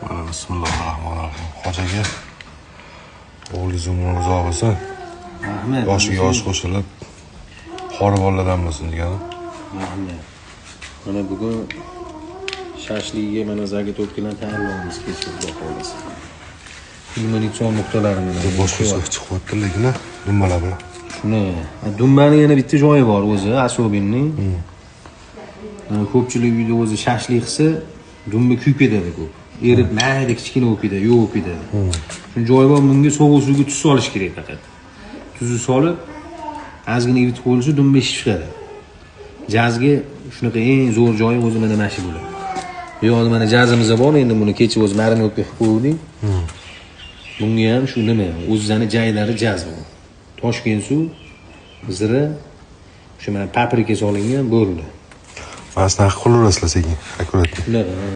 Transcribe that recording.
Mana, bismillohi rohmanir rohim. Hoji aka, o'g'lingiz umri uzoq bo'lsin. Rahmat. Yoshiga yosh qo'shilib, qori bolalardan bo'lsin degani. Rahmat. Mana bugun shashligiga mana заготовка larni tayyorlaymiz kecha, xudo xohlasa. Ilminitsion nuqtalari mana. Boshqa chiqyapti, lekin dumbalar bilan. Shuni. Dumbani yana bitta joyi bor o'zi, особенный. Ko'pchilik uyda o'zi shashlik qilsa, dumba kuyib ketadi ko'p. Erib, mayda kichkina bo'lib ketadi, yo'q bo'lib ketadi. Shuni joyi bor, bunga sovuq suvga tuz solish kerak faqat. Tuzni solib, ozgina ivitib qo'yilsa, dumba shishib chiqadi. Jazga shunaqa eng zo'r joyi o'zi mana shu bo'ladi. Bu yoqda mana jazimiz bor, endi buni kecha o'zi мариновка qilib qo'ydik. Bunga ham shu nima, o'zizani jaylari jaz bu. Toshkent suv, zira, o'sha mana paprika solingan bo'ldi. Mana shunaqa qilaverasizlar sekin, аккуратно. Shunaqa.